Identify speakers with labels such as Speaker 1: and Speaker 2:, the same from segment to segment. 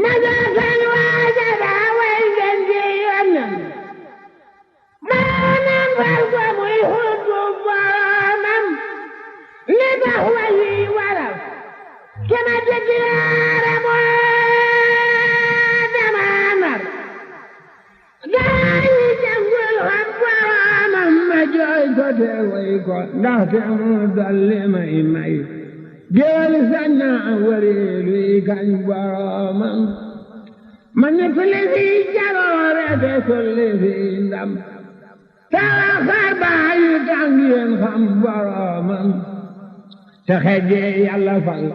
Speaker 1: masakan waajaba way ngeen di yónneen maanaam fal ko muy xutbu boromam li tax wayi waral kema jëkkiyaara moo damaanar gaa yi jàngul xam boromam ma jooy ko te way ko ndaxte mu dolli may géwél sañ na wëreelu yi kañ boromam ma nekk li fi jaloore te sulli fi ndam tawa xar baa yu tax ngeen xam boromam te xejjee yàlla fal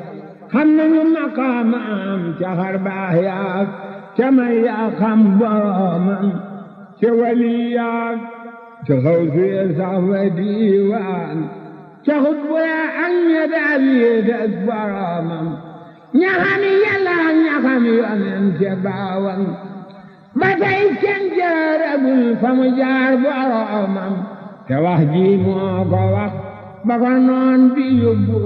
Speaker 1: xam nañu maqaamam ca xar baax yaak ca may yaa xam boromam ca wali yaak ca xaw suye sax fa diiwaan ca xutbu yaa ak ña daal yéegal boromam ña xam yàlla ña xam yonen ca baawam ba tey kenn jaaragul fa mu jaar boromam te wax ji moo ko wax ba ko noon bi yóbbu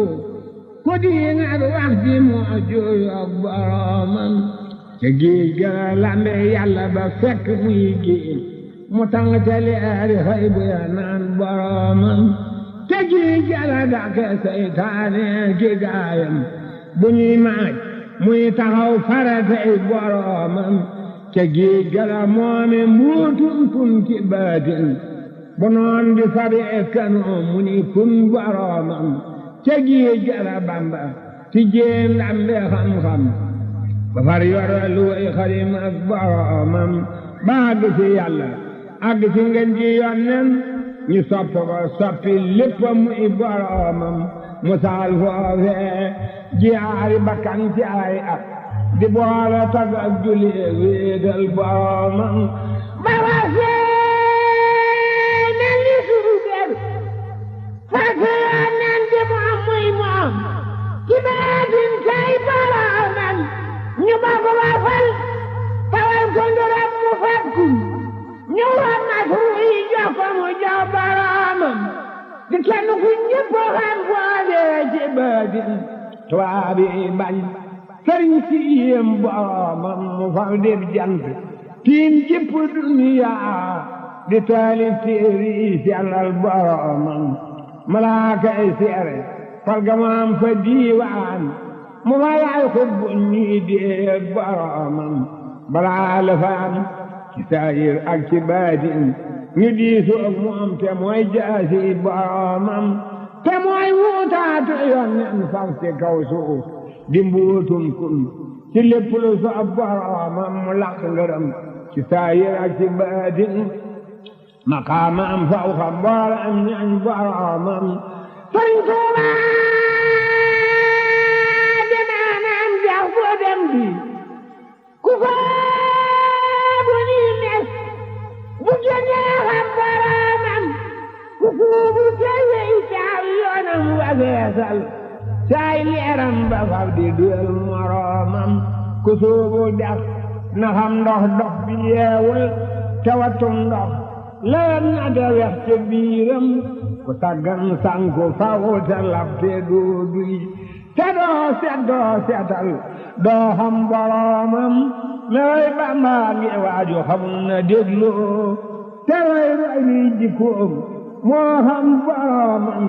Speaker 1: ku di ngat wax ji moo jooyoog boromam ca géej ga lambe yàlla ba fekk muy géej mu tàng ca leeri xëy bu ya naan boromam te géej ga la dàqe seytaane ki gaayam bu ñuy maaj muy taxaw faratey boromam ca géej ga la moome mbuutum kun ci baatin bu noon di fabi ekkanoo mu ni kun boromam ca géej ga la Bamba ti jéem lambe xam-xam ba far yoro luy xadim ak boromam ba àgg ci yàlla àgg ci ngeen ji yonnen ñu sopp ko soppi lépp muy boromam mu saal foofee jiyaari bakkan ci ay at di boole tag ak julli wéetal boromam ba wasee mel ni suukar fekk yonnen di moom muy moom ci baatin kay boromam ñu ba ko wafal tawal ko ngërëm mu fakku ñu war na yi jox ko mu jox boromam di kenn ku ñëpp xam foofee ci baatin tubaab yi bañ sëriñ si yéem boromam mu fal def jant tiim jëpp duniya di taalif téere yi sellal boromam malaaka yi seere fal gamaam fa diiwaan mu fa yaay xutbu ñii dee boromam balaa la fa am ci saayir ak ci baatin ñu diisu ak moom te mooy jaasi boromam te mooy wuutaatu yonnen faf ci kaw suuf di mbuutum kun ci lépp lu soob boromam mu laq ngërëm ci saayir ak ci baatin maqaamam faw xam boolam ñañ boromam Sëriñ Tuuba demaanam jax bu dem bi ku faabu ni mes bu génnee xam boromam ku fuubu teye itaal yoonam wageesal saay leeram ba fab di duel moromam ku suubu def na xam ndox dox bi yeewul te watum ndox lewet na de wex ca biiram ku taggan sanku faw te lab te doo duy te doo setal doo xam boromam lewey Bamba ngi waaju xamul na dégloo te roy roy ni jikkoom moo xam boromam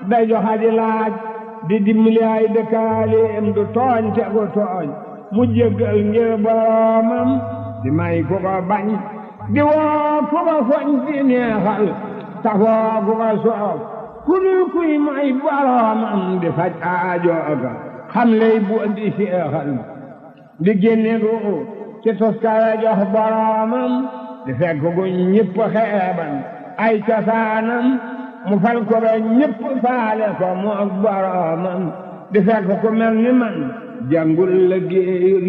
Speaker 1: day joxa di laaj di dimbali ay dëkkaaleem du tooñ te gu tooñ mu jéggal ngir boromam di may ku ko bañ di woo ku ko foñ di neexal tafoo ku ko soof ku dul kuy may boromam di faj aajooga xam lay bu di seexal di génne ruu ci toskare jox boromam di fekk gu ñëpp xeeban ay cosaanam mu fal ko ba ñëpp faale ko mu ak boromam di fekk ku mel ni man jàngul la géeyul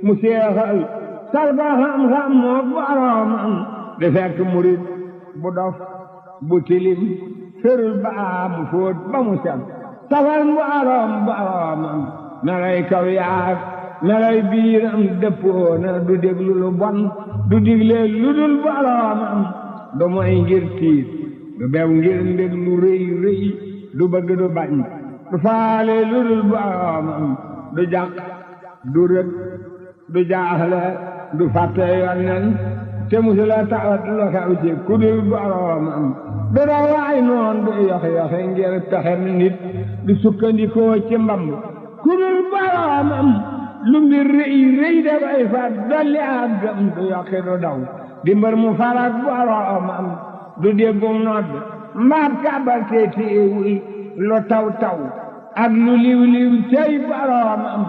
Speaker 1: mu seexal sal ko xam-xam mu ak boromam di fekk murit bu dof bu tilim ferul baa mu fóot ba mu set safal boromam melay kaw yaak melay biiram dëppoona du déglu lu bon du digle lu dul boromam du moy ngir tiit du bew ngir ndég lu rëy rëy du bëgg du bañ du faale lu dul boromam du jàq du rëg du jaaxle du fàtte yonnen te musula tawat lu xew ci ku dul boroomam du rawaay noon du yoxe ngir pexem nit du sukkandikoo ci mbamb ku dul boroomam lu mbir rëy dafay fat dolli ak gëm du yokki du daw di mbër mu farak boroomam du déggum nodd mbaat kàbbal te téewul lu taw ak lu liw cey boroomam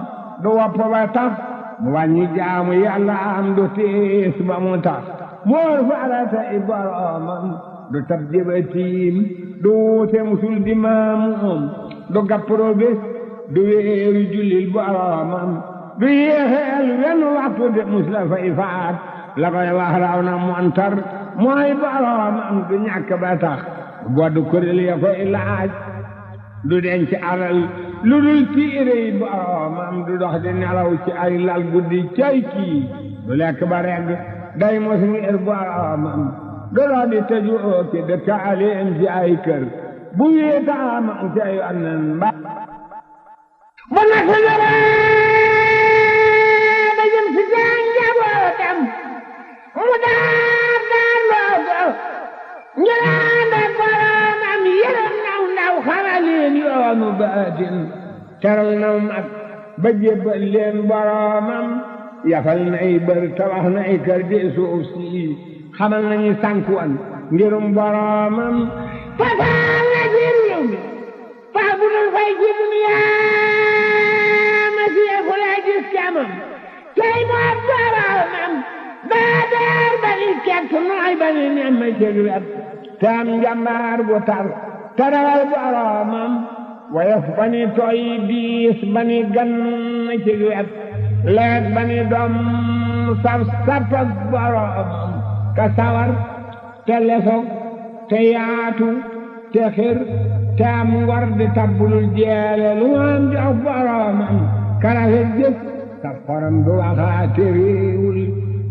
Speaker 1: du wopp ba tax mu wàññi jaamu yàlla am du tiis ba mu tax moor faratay boroomam du tab jëbatiim du wuute musul di maamuum du gappro bés du wéeru jullil boroomam du yéexeel wenn waxtu de mus la fay faat la koy wax raw na montar mooy boroomam du ñàkk ba tax boddu kuréel ya koy laaj du denc alal lu dul tiirey boroomam du dox di nelaw ci ay lal guddi cay kii du lekk ba regg day mos ngir boroomam du dox di tëju ooki dëkkaaleem ci ay kër bu wéetaamam ci ay annan ba bu nekk jëree ba jëm si jàng njabootam mu daar loo ko njëlaande boroomam yërëm naw xaraleen yoonu baatin teral naw mag ba jébbal leen boroomam yafal nay bër tabax nay kër di suuf si xamal nañu sànkuwan ngirum boroomam fasaal na ci réew mi faa bu dul fay ci duniyaa ma siye fu lay gis camam tey moo boroomam daa daar ba ni kett nooy ba ni nem ma cëg wet te am njambaar bu tar tarawal boroomam woyof ba ni tooy diis ba ni gan ci wet leet ba ni doom saf sapak boroomam ka sawar te lesog te yaatu te xir te am ngor di tabbulul jeele lu am jox boroomam karafet jëf sa xorom du waxaate réewul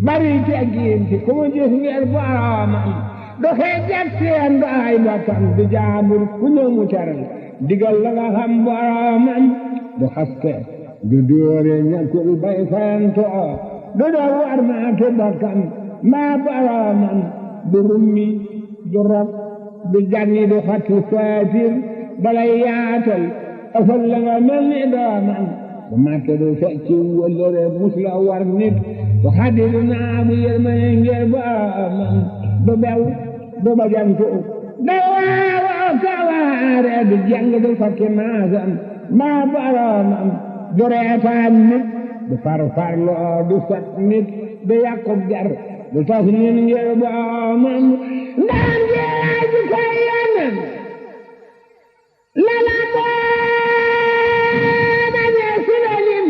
Speaker 1: bari teggiin ci ku mu gis ngir boroomam du xeejat seen du ay bokkam du jaabur ku ñëw mu teral digal la nga xam boroomam du xaste du dóore ñàkkul bay fayantoo du doo war maate bokkam maa boroomam du rummi du rob du janni du xatti saatir balay yaatal ëfal la nga mel ni doomam du matte du fecci wëllëre mus la war nit du xaddi du naabu yërmane ngir boroomam du bew du bajantu du waawoo kawaare du jàng du fakki maasam maa boroomam du reetaan nit du farfarloo du sot nit du yàqub jar du tas nit ngir boroomam ndaan jeeraa ji koy yonen lala booma ñee silalim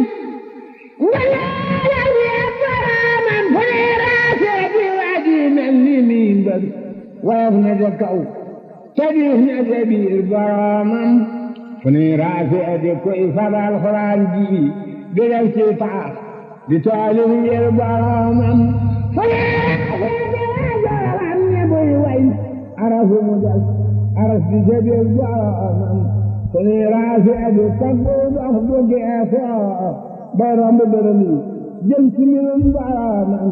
Speaker 1: nga leeral yee boroomam fu ne raasee di waaji mel ni miin bari woyof na ca kaw te diis na ca biir boroomam fu ne raasee di koy fabal xuraan ji di def ci taax di taalif ngir boroomam fu ne raasee di waajoram ne buy way arafu mu des aras di ca biir boroomam fu ne raasee di taggu dox bu geesoo bay romb dërëm yi jëm ci mbirum boroomam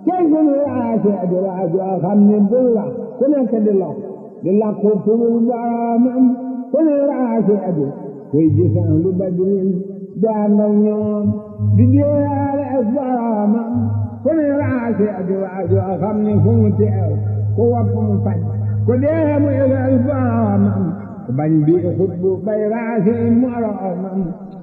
Speaker 1: tey fu ne raasee di waajoo xam ne bul wax ku nekk di lox di làqu turul boroomam fu ne raasee di koy gisaan lu badrin jaandal ñoom di jeexaale ak boroomam fu ne raasee di waajoo xam ne fu mu teew ku wopp mu faj ku dee mu yëgal boroomam ku bañ bi xutbu bay raasee moroomam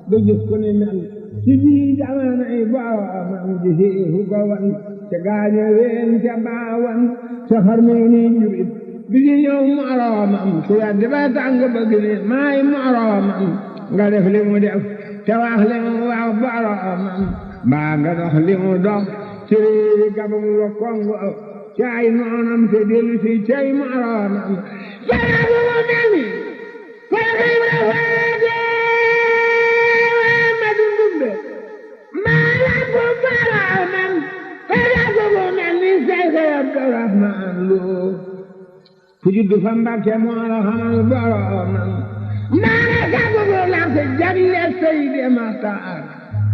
Speaker 1: du gis ku ni mel ci ji jamanay boroomam gisi fu ko wan ca gaañe ween ca baawan ca xarme ni jurit bi ci ñëw moroomam ku yaddi ba tàng bëgg ni maay moroomam nga def li mu def te wax li mu wax boroomam mbaa nga dox li mu dox ci réewi Gabon wa Kongo ci ay noonam te dellu si cay moroomam jarabu mu mel ni Seex Ibra Faati Amadu Ndumbe maa lampu boroomam jarabu mu mel ni Seex Abdurahmaan Lo ku juddu fa Mbàkke moo la xamal boroomam maa la sababu lamp jagle Seydi Maxtaar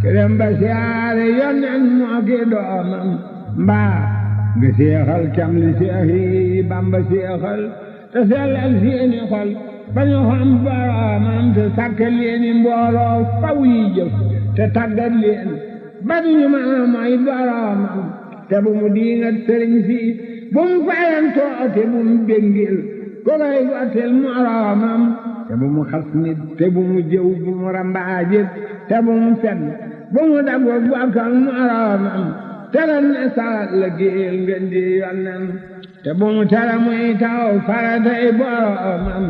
Speaker 1: kerem ba siyaare yonen moo ki doomam mbaa nga seexal cam li seex yi Bamba seexal te sellal seeni xol ba ñu xam boroomam te sàkkal leeni mbooloo faw yi jëf te tàggat leen ba duñu mën a mooy boroomam te bu mu diingat sëriñ si bu mu fayantoo te bu mu béngil ko koy gottil moroomam te bu mu xas nit te bu mu jëw bu mu rambaajit te bu mu fen bu mu daggoog bokkal moroomam te ren ne salat la géel ngeen di yonnen te bu mu tere muy taw faratay boroomam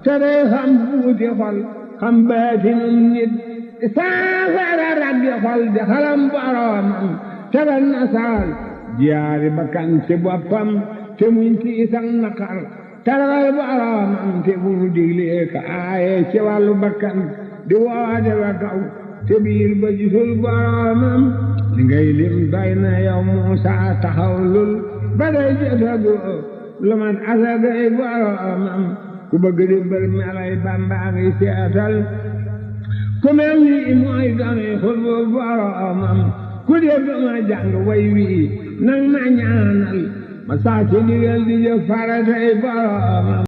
Speaker 1: te day xam buuti xol xam baatinum nit saafara rabbi xol di xalam boroomam te ren ne saal jiyaari bakkan ci boppam te muñ tiisak naqar taral boroomam te bu mu diglee ka aaye ci wàllu bakkan di woote ba kaw te biir ba gisul boroomam li ngay lim doy na yow Muusa taxawlul ba day jotagu lu mat asagay boroomam ku bëgg di bër melay Bamba ngi seetal ku mel ni mooy dooni xutbu boroomam ku dégg ma jàng way wi nang ma ñaanal ma saa ci digal di jëf faratay boroomam